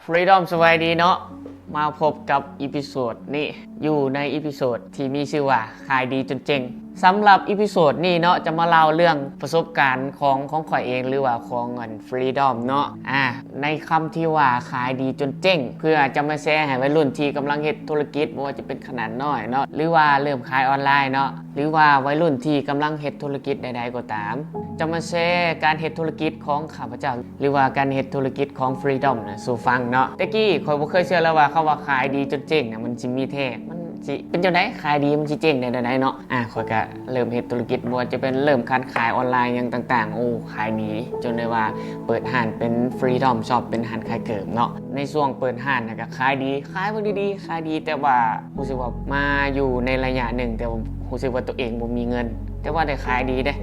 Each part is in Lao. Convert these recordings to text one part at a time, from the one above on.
Freedom ສະບາຍດີເນາະ ມາພົບກັບອີພິໂສດນີ້ ຢູ່ໃນອີພິໂສດທີ່ມີຊື່ວ່າ ຂາຍດີຈົນເຈັງ. ສຳລັບອີພິໂສດນີ້ເນາະ ຈະມາເລົ່າເລື່ອງປະສົບການຂອງ ຂອງຂ້ອຍເອງ ຫຼືວ່າຂອງອັນ Freedom ເນາະ ອາ ໃນຄຳທີ່ວ່າຂາຍດີຈົນເຈັງ ເພື່ອຈະມາແຊໃຫ້ໄວລຸ້ນທີ່ກຳລັງເຮັດທຸລະກິດ ບໍ່ວ່າຈະເປັນຂະໜາດນ້ອຍເນາະ ຫຼືວ່າເລີ່ມຂາຍອອນລາຍເນາະ ຫຼືວ່າໄວລຸ້ນທີ່ກຳລັງເຮັດທຸລະກິດໃດໆກໍຕາມ ຈະມາແຊການເຮັດທຸລະກິດຂອງຂ້າພະເຈົ້າ ຫຼືວ່າການເຮັດທຸລະກິດຂອງ Freedom ນະ ສູ່ຟັງເນາະ. ແຕ່ກີ້ຂ້ອຍບໍ່ເຄີຍເຊື່ອເລີຍວ່າ ຄຳວ່າຂາຍດີຈົນເຈັງນະ ມັນຊິມີແທ້ ມັນຊິເປັນຈັ່ງໃດ? ຂາຍດີມັນຊິເຈັງໄດ້ແນວໃດເນາະ? ອາ ຂ້ອຍກະເລີ່ມເຮັດທຸລະກິດ ບໍ່ວ່າຈະເປັນເລີ່ມການຂາຍອອນລາຍຫຍັງຕ່າງໆ ໂອ້ ຂາຍດີ ຈົນໄດ້ວ່າເປີດຮ້ານເປັນ Freedom Shop ເປັນຮ້ານຂາຍເກີບເນາະ. ໃນຊ່ວງເປີດຮ້ານນະກະຂາຍດີ ຂາຍເບິ່ງດີໆ ຂາຍດີ ແຕ່ວ່າຮູ້ສຶກວ່າມາຢູ່ໃນໄລຍະໜຶ່ງ ແຕ່ວ່າຮູ້ສຶກວ່າຕົວເອງບໍ່ມີເງິນ ແຕ່ວ່າໄດ້ຂາຍດີເດ້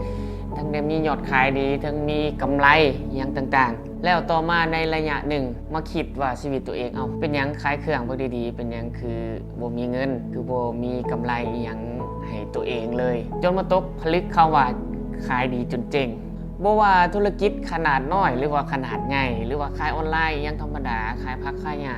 ທັງໄດ້ມີຍອດຂາຍດີ ທັງມີກຳໄລຫຍັງຕ່າງໆ. ແລ້ວຕໍ່ມາໃນໄລຍະໜຶ່ງ ມາຄິດວ່າຊີວິດຕົວເອງ ເອົ້າ ເປັນຫຍັງຂາຍເຄື່ອງເບິ່ງດີໆ ເປັນຫຍັງຄືບໍ່ມີເງິນ ຄືບໍ່ມີກຳໄລອີ່ຫຍັງໃຫ້ຕົວເອງເລີຍ ຈົນມາຕົກຜະລຶກຄຳວ່າຂາຍດີຈົນເຈັງ. ບໍ່ວ່າທຸລະກິດຂະໜາດນ້ອຍ ຫຼືວ່າຂະໜາດໃຫຍ່ ຫຼືວ່າຂາຍອອນລາຍອີ່ຫຍັງທຳມະດາ ຂາຍຜັກຂາຍຫຍ້າ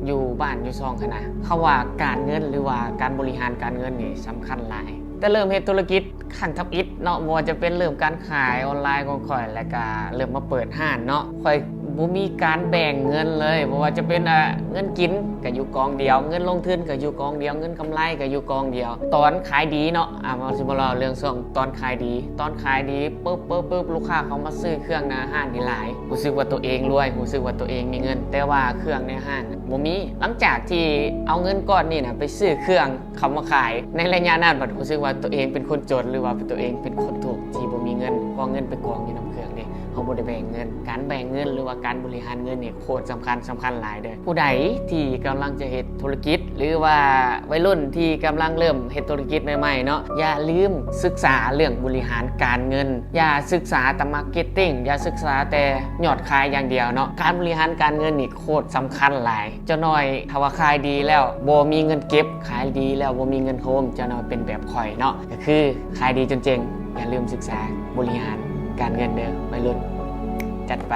ຢູ່ບ້ານຢູ່ຊ່ອງຫັ້ນນະ ຄຳວ່າການເງິນ ຫຼືວ່າການບໍລິຫານການເງິນນີ້ສຳຄັນຫຼາຍ. ແຕ່ເລີ່ມເຮັດທຸລະກິດຄັ້ງທຳອິດເນາະ ບໍ່ວ່າຈະເປັນເລີ່ມການຂາຍອອນລາຍຂອງຂ້ອຍ ແລ້ວກະເລີ່ມມາເປີດຮ້ານເນາະ ຂ້ອຍບໍ່ມີການແບ່ງເງິນເລີຍ ບໍ່ວ່າຈະເປັນ ອາ ເງິນກິນກະຢູ່ກອງດຽວ ເງິນລົງທຶນກະຢູ່ກອງດຽວ ເງິນກຳໄລກະຢູ່ກອງດຽວ. ຕອນຂາຍດີເນາະ ອາ ເຮົາຊິມາເລົ່າເລື່ອງຊ່ວງຕອນຂາຍດີ ຕອນຂາຍດີປຶບໆໆ ລູກຄ້າເຂົ້າມາຊື້ເຄື່ອງໜ້າຮ້ານນີ້ຫຼາຍ ຮູ້ສຶກວ່າຕົວເອງລວຍ ຮູ້ສຶກວ່າຕົວເອງມີເງິນ ແຕ່ວ່າເຄື່ອງໃນຮ້ານບໍ່ມີ. ຫຼັງຈາກທີ່ເອົາເງິນກ້ອນນີ້ນະໄປຊື້ເຄື່ອງ ຄຳວ່າຂາຍ ໃນໄລຍະນັ້ນບັດຮູ້ສຶກວ່າຕົວເອງເປັນຄົນຈົນ ຫຼືວ່າຕົວເອງເປັນຄົນທຸກທີ່ບໍ່ມີເງິນ ເພາະເງິນໄປກອງຢູ່ນຳເຄື່ອງເດ້ ເຮົາບໍ່ໄດ້ແບ່ງເງິນ. ການແບ່ງເງິນ ຫຼືວ່າການບໍລິຫານເງິນນີ້ໂຄດສຳຄັນ ສຳຄັນຫຼາຍເດີ້. ຜູ້ໃດທີ່ກຳລັງຈະເຮັດທຸລະກິດ ຫຼືວ່າໄວລຸ້ນທີ່ກຳລັງເລີ່ມເຮັດທຸລະກິດໃໝ່ໆເນາະ ຢ່າລືມສຶກສາເລື່ອງບໍລິຫານການເງິນ ຢ່າສຶກສາແຕ່ marketing ຢ່າສຶກສາແຕ່ຍອດຂາຍຢ່າງດຽວເນາະ ການບໍລິຫານການເງິນນີ້ໂຄດສຳຄັນຫຼາຍ. ຈັກໜ້ອຍຖ້າວ່າຂາຍດີແລ້ວບໍ່ມີເງິນເກັບ ຂາຍດີແລ້ວບໍ່ມີເງິນໂຮມ ຈັກໜ້ອຍເປັນແບບຂ້ອຍເນາະ ກະຄືຂາຍດີຈົນເຈັງ. ຢ່າລືມສຶກສາບໍລິຫານການເງິນເດີ້ໄວລຸ້ນ ຈັດໄປ.